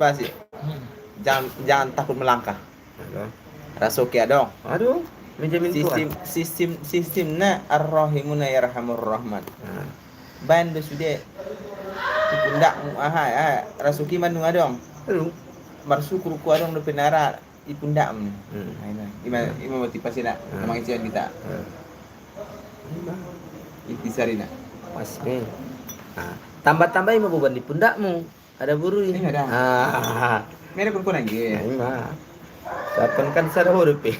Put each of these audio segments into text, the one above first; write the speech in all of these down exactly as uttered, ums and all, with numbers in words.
Pasti. Jangan, jangan takut melangkah. Aduh. Rasuki adong. Aduh, menjamin Tuhan. Sistem, sistem, sistemna Ar-Rahimuna Yarhamur Rahman. Nah. Baen do sude. Di pundakmu, aha, ah, rasuki mandung adong. Aduh. Marsukur ku adong dope nara di pundakmu. Hmm. Nah, ima, ima, ima motivasi na, hmm, mangijian kita. Hmm. Inti sarina. Pas ni. Nah, tambah-tambah ima beban di pundakmu. Ada buru i. Iya, ada. Ah. Mere pun kurang, iya. Nah, ima. Sapan kan sada huruf i.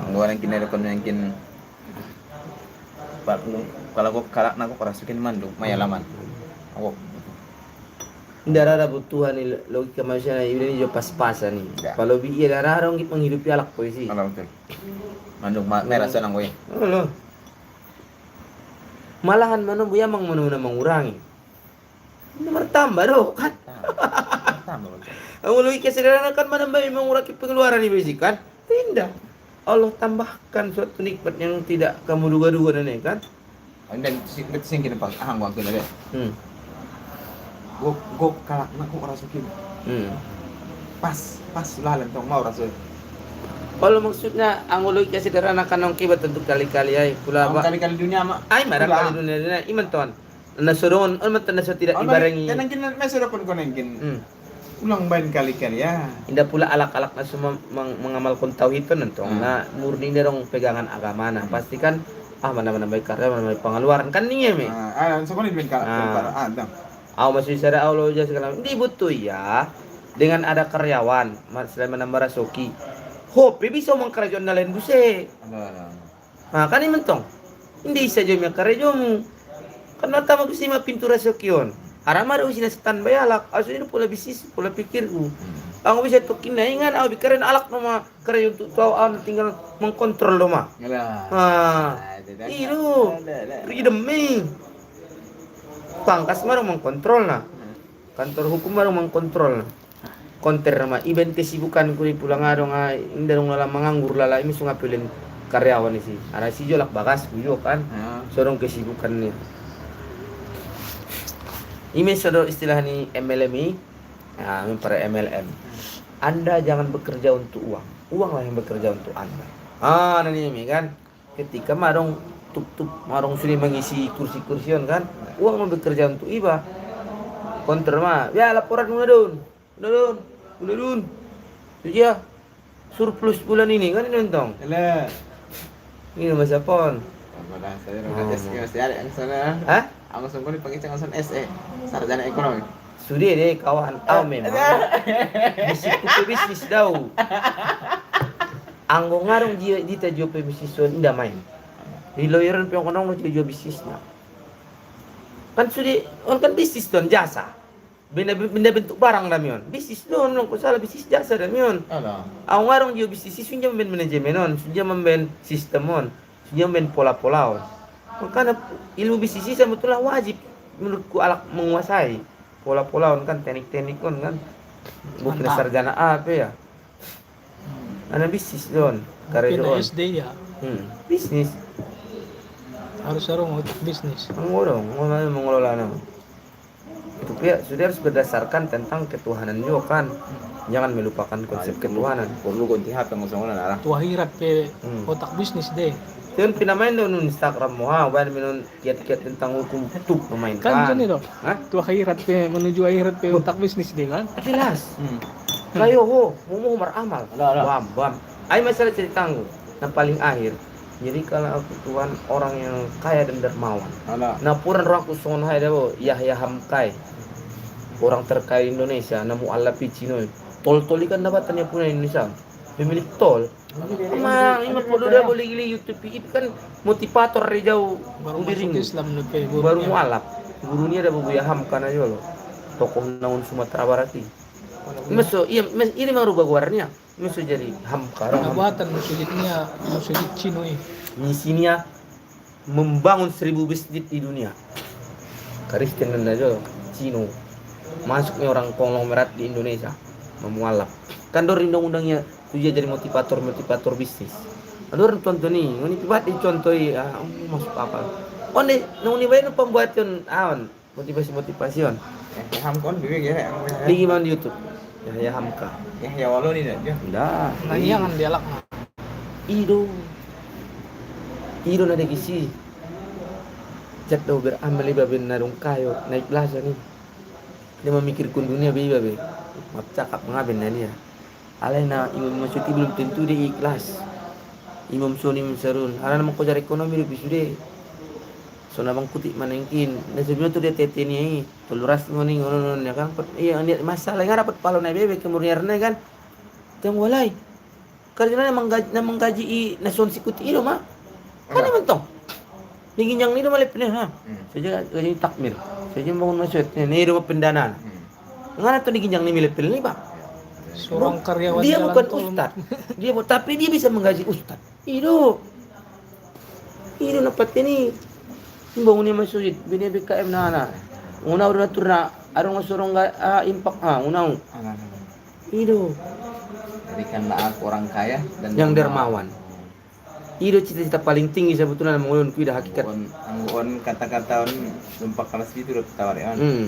Anggo nangkin ada kon nangkin. Pak, kalau gok kalak na gok rasukin mandung, maya laman. Gok. Nda ada butuhan ni logika manusia na iba ni jo pas-pasan ni. Nda. Kalau bi ia darah dong menghidupi alak polisi. Kalau betul. Mandung ma-, merah senang gue. Halo. Malahan manombu ia mang manombu na mangurangi. Ini martambah do kan? Tambah, tambah, betul. Anggo logika sederhana kan manambahi mangurangi pengeluaran iba isi kan? Inda. Allah tambahkan suatu nikmat yang tidak kamu duga-duga na ni kan? Inda sing, inda sing kena pas. Ah, gua kena deh. Hmm. Gok, gok kalak na gok rasukin. Hmm. Pas, pas lalan tong mau rasu. Kalau maksudnya anggo logika sederhana kan nongkibat tentu kali-kali ai pula. Kali-kali dunia ma. Ai marah kali dunia, dunia iman ton. Na so dongon, on ma na so tidak ibarengi. Tenang kin, na so dokon kon nangkin. Hmm. Ulang baen kali-kali ya. Inda pula alak-alak na so mem-, meng-, mengamalkan tauhid on antong, hmm, na murni inda dong pegangan agama na. Hmm. Pasti kan, ah, mana-mana baik karya, mana-mana pengeluaran kan ni eme. Ah, ah, so kon baen kalak, ah, ah, dong. Au masuk sada au lo ja segala. Di butuh ya, dengan ada karyawan, ma-, selain menambah rasoki. Hope bisa mangkarajaan na lain buse. Ada, ada, ada. Nah, kan i mentong. Inda isa jo mia karejomu. Kan martama kusi ma pintu rasoki on. Harama do usi na standby alak. Asu ini pola bisnis, pola pikirku. Hmm. Anggo bisa tokin na ingan, au bikaren alak nama karejo untuk tu au, au tinggal mengkontrol doma. Yalah. Nah, ada, ada, i do. Ada, ada. Freedom me. Pangkas ma do mengkontrol na. Hmm. Kantor hukum baru mengkontrol. Konter ma, ibaen kesibukanku ni pulang adong, ah, inda dong lala manganggur lala, imi sunga pelen karyawan isi. Ara si jolak bagasku jo kan. Ah. So dong kesibukan ni. Imi so do istilah ni M L M i. Nah, imi para M L M. Anda jangan bekerja untuk uang. Uanglah yang bekerja untuk Anda. Ah, na ni imi kan. Ketika madong tup-tup, madong sude mangisi kursi-kursi on kan, uang ma bekerja untuk iba. Konter ma, ya laporan una don, una don, una don. Iya, surplus bulan ini kan ini untong. Ele. Ini masa pon. Apa dah, saya udah tes ke masih ada yang sana. Hah? Aku sungguh dipanggil jangan sana S E, sarjana ekonomi. Sude deh kawan, au memang. Bisnis tu bisnis dau. Anggo ngarung dia dita jo pe bisnis on inda main. Di lawyer on pe ongkon-ongkon dia jo bisnisna. Kan sude, on kan bisnis don jasa. Benda, benda bentuk barang dami on. Bisnis don, long ko salah bisnis jasa dami on. Alah. Au ngarung dia bisnis i sunja mambaen manajemen on, sunja mambaen sistem on, sunja mambaen pola-pola on. Makana ilmu bisnis i sebetulnya wajib menurutku alak menguasai. Pola-pola on kan, teknik-teknik on kan. Bukan sarjana apa ya? Ana bisnis don, karejo on. S D ya. Hmm, bisnis. Harus sarung untuk bisnis. Anggo dong, mengelola nama. Itu pia sudah harus berdasarkan tentang ketuhanan juga kan. Jangan melupakan konsep ketuhanan. Perlu ganti H P ngosongan arah. Tu akhirat pe, hmm, otak bisnis deh. Tun pinamain do nun Instagram mo ha, baen minun kiat-kiat tentang hukum tuk memainkan. Kan gini dong. Hah? Tu akhirat pe, menuju akhirat pe otak bisnis deh kan. Jelas. Hmm. Kayo ho, mau mau maramal. Ada, ada. Bam, bam. Ai masalah cerita anggo. Nah paling akhir. Jadi kalau aku tuan orang yang kaya dan dermawan. Ada. Nah puran orang ku songon hai dabo, Yahya Hamkai. Orang terkaya Indonesia, namu Allah picino. Tol-tol ikan dapatan ya punya Indonesia. Pemilik tol. Emang ima podo dia boleh gili YouTube i kan motivator re jau. Baru masuk Islam dope, baru mualaf. Gurunya ada Buya Hamka na jolo. Tokoh naun Sumatera Barat i. Meso, iya, mes-, ini mang rubah guarnya. Meso jadi Hamka. Perdebatan musujidnya, musujid Cino i. Misinya membangun seribu masjid di dunia. Kristen dan aja Cino. Masuknya orang konglomerat di Indonesia. Memualaf. Kan dor undang-undangnya tu dia jadi motivator-motivator bisnis. Ada orang tonton ni, ini buat dicontohi, ah, oh, masuk akal. Onde, nung ni bayan pembuatan awan, motivasi-motivasi on. Yahya Hamka on bebe gere, Yahya. Lagi main di YouTube. Yahya Hamka. Yahya Walo ni dah, jo. Dah. Nah, iya kan dialek. Ido. Ido na degesi. Jat do beramal iba bahen na dung kayo, na ikhlas ni. Dia mamikirkon dunia be iba be. Map cakap ngaben na nia. Alai na Imam Masyuti belum tentu dia ikhlas. Imam Soni, Imam Sarun. Alai na mangkojar ekonomi dope sude. So na bangkutik manengkin. Na sebenarnya tu dia tete nia i. Tolu ras ngoni ngono, ngono, ya kan. Pet-, iya, niat masalah, nggak dapat palo na bebe kemurnian na kan. Tong walai. Karena na manggaji, na manggaji i, na son sikuti i do ma. Kan. Ada. Mentong. Di ginjang ni do ma lepel ni, ha. Hmm. Saja gaji takmir. Saja bangun masjid. Ni, ni do pendanaan. Hmm. Ngana tu di ginjang ni lepel ni, Pak. Seorang karyawan dia jalan bukan tol. Ustad. Dia bu-, tapi dia bisa menggaji ustad. Ido. Ido na patte ni. Bangun ni masjid, bini B K M na ana. Ngona udah atur na, adong sorong ga, ah, impak, ah, ngona. Anak. Ido. Jadikanlah aku orang kaya dan yang dermawan. Dermawan. Ido cita-cita paling tinggi sebetulnya na mangulun ku ida hakikat. Anggo on, anggo on kata-kata on lumpak kelas itu udah tawar on. Hmm.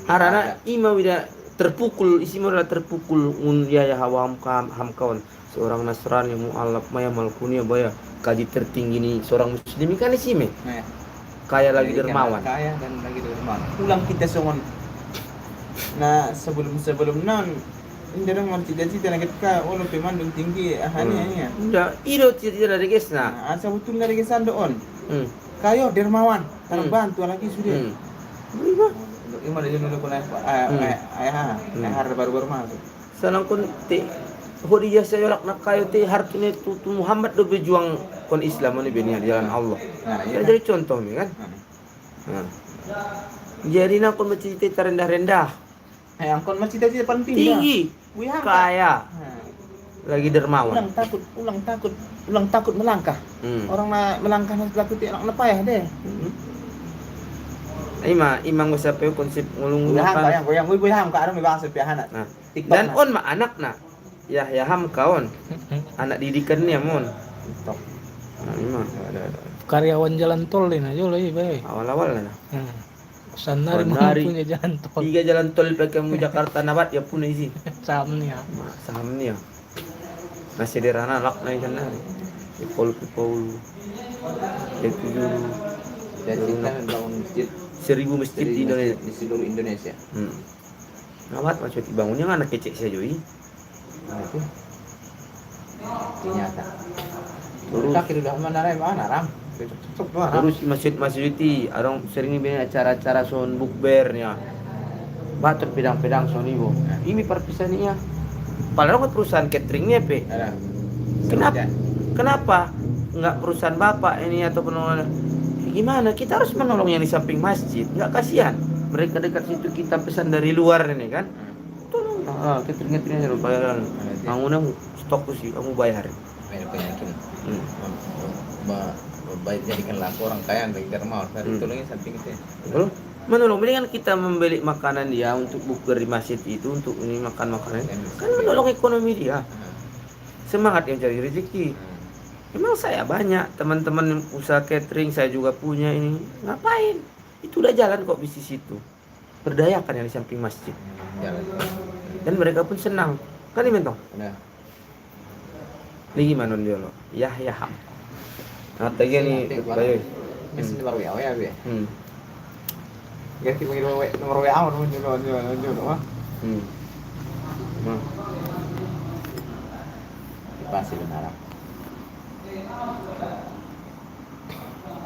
Harana. Ada. Ima wida terpukul, isi ma adalah terpukul ngun Yahya Hamka, Hamka on. Seorang Nasrani mualaf ma ya malkunia baya kaji tertinggi ni seorang muslim kan isi me. Nah. Kaya lagi. Jadi kan dermawan. Kaya dan lagi dermawan. Ulang kita songon. Nah, sebelum-sebelum non, inda dong marcita-cita na ketka, olo pe mandung tinggi, aha ni. Hmm. Iya. Nda, ido cita-cita na deges na. Nah, asa betul na deges ando on. Hmm. Kayo dermawan, hmm, tarbantu lagi sude. Hmm. Ima. Ima da jolo kona, ah, hmm, eh, eh, ah, hmm, eh, har baru-baru masuk. Salangkon te, ho di jasa yolak na kayo te, hartune tu, tu Muhammad do bejuang kon Islam on i benia di jalan Allah. Nah, iya. Kan jadi contoh ni kan. Hmm. Nah. Jadi nangkon bercita-cita rendah-rendah. Eh, angkon ma cita-cita paling tinggi. Tinggi. Bui Hamka. Kaya. Nah. Lagi dermawan. Ulang takut, ulang takut, ulang takut melangkah. Hmm. Orang na melangkah na takut anak na payah deh. Hmm. Ima, ima nggo sape konsep ngolung. Bui Hamka, goyang, goyang, bui, bui Hamka, adong me bahasa pe ahana. Nah. TikTok. Dan na on ma anak na. Yahya Hamka on. Anak didikan ni amon. TikTok. Nah, ima. Ada, ada. Karyawan jalan tol ni na jolo i be. Awal-awal na. Hmm. Sannari. Sannari. Punya jalan tol. Tiga jalan tol pakai mu Jakarta na bat ya puna isi. Saham ni ya. Nah, saham ni ya. Masih di ranah lak na ikan nari. Pipol pipol. Ya tujuh. Jadi kita membangun masjid. Seribu masjid di Indonesia. Seribu masjid di seluruh Indonesia. Hmm. Awat maksud dibangunnya anak kecil saja i. Nah, itu. Ternyata. Terus. Kaki udah mana rai mana ram. Cocok-cocok doang, ram. Terus masjid-masjid i, adong sering ibaen acara-acara son bukber nia. Batur pedang-pedang son ibo. Nah. Imi parpisan ia. Padahal kan perusahaan catering nia pe. Ada. Kenapa? Sengaja. Kenapa nggak perusahaan bapak ini ataupun orang, ya gimana? Kita harus menolong yang di samping masjid. Nggak kasihan. Mereka dekat situ kita pesan dari luar ini kan. Hmm. Tolong, ah, catering-catering aja lupa kan. Nah, iya. Anggo na stok ku sih, anggo bayar. Banyak penyakit. Hmm. Ba-, ba-, baik jadikan laku orang kaya, baik dermawan. Tadi. Hmm. Tolongnya samping itu ya. Betul. Menolong, mendingan kita membeli makanan dia untuk bukber di masjid itu, untuk ini makan makanan. Iya, kan betul. Menolong ekonomi dia. Hmm. Semangat yang cari rezeki. Hmm. Memang saya banyak teman-teman yang usaha catering, saya juga punya ini. Ngapain? Itu udah jalan kok bisnis itu. Berdayakan yang di samping masjid. Jalan. Dan mereka pun senang. Kan, i mentong? Benar. Lagi manon dia lo. Yahya Ham. Nah, tadi ni, Yahya, bayu. Mesti nomor W A ya, Be? Hmm. Ganti nomor W A, nomor W A, nomor W A, nomor W A, nomor W A. Hmm. Nah. Pasti benar.